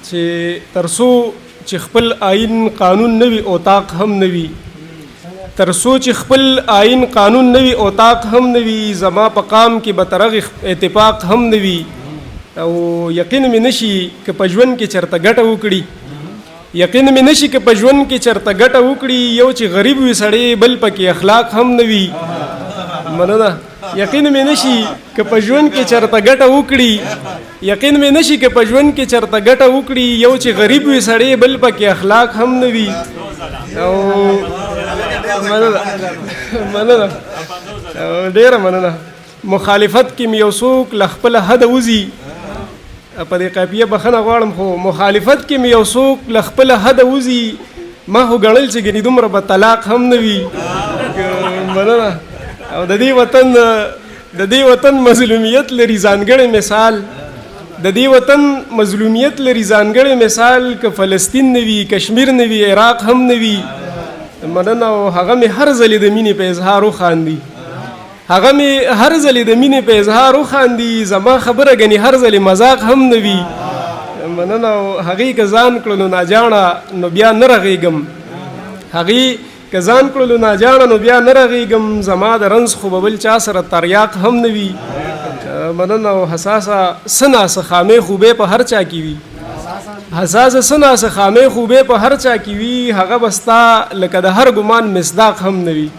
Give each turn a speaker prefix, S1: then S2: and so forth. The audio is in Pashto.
S1: چې تر څو چې خپل آئین قانون نه وي، اوطاق هم نه وي. تر څو چې خپل آئین قانون نه وي، اوطاق هم نه وي، زما په قام کې به تر هغې اتفاق هم نه وي. او یقین مې نشي که په ژوند کې چرته ګټه وکړي، یقین مې نشي که په ژوند کې چرته ګټه وکړي، یو چې غریب وي سړی، بل پکې اخلاق هم نه وي. مننه. یقین مې نشي که په ژوند کې چرته ګټه وکړي، یقین مې نشي که په ژوند کې چرته ګټه وکړي، یو چې غریب وي سړی، بل پکې اخلاق هم نه وي. او مننه، مننه، ډېره مننه. مخالفت کې مې یو څوک له خپله حده وځي، په دې قافیه بخښنه غواړم، خو مخالفت کې مې یو څوک له خپله حده وځي، ما خو ګڼل چې ګنې دومره به طلاق هم نه وي. مننه. او د دې وطن مظلومیت لري ځانګړی مثال، د دې وطن مظلومیت لري ځانګړی مثال، که فلسطین نه وي، کشمیر نه وي، عراق هم نه وي. مننه. او هغه مې هر ځلې د مینې په اظهار وخاندي، هغه مې هر ځلې د مینې په اظهار وخاندي، زما خبره ګنې هر ځلې مذاق هم نه وي. مننه. او هغې که ځان کړلو ناجاڼه نو بیا نه رغېږم، هغې که ځان کړلو ناجاڼه نو بیا نه رغېږم، زما د رنځ خو به بل چا سره تریاق هم نه وي. مننه. او حساسه څه ناڅه خامې خوبې په هر چا کې وي، حساسه څه ناڅه خامې خوبې په هر چا کې وي، هغه به ستا لکه د هر ګمان مصداق هم نه وي.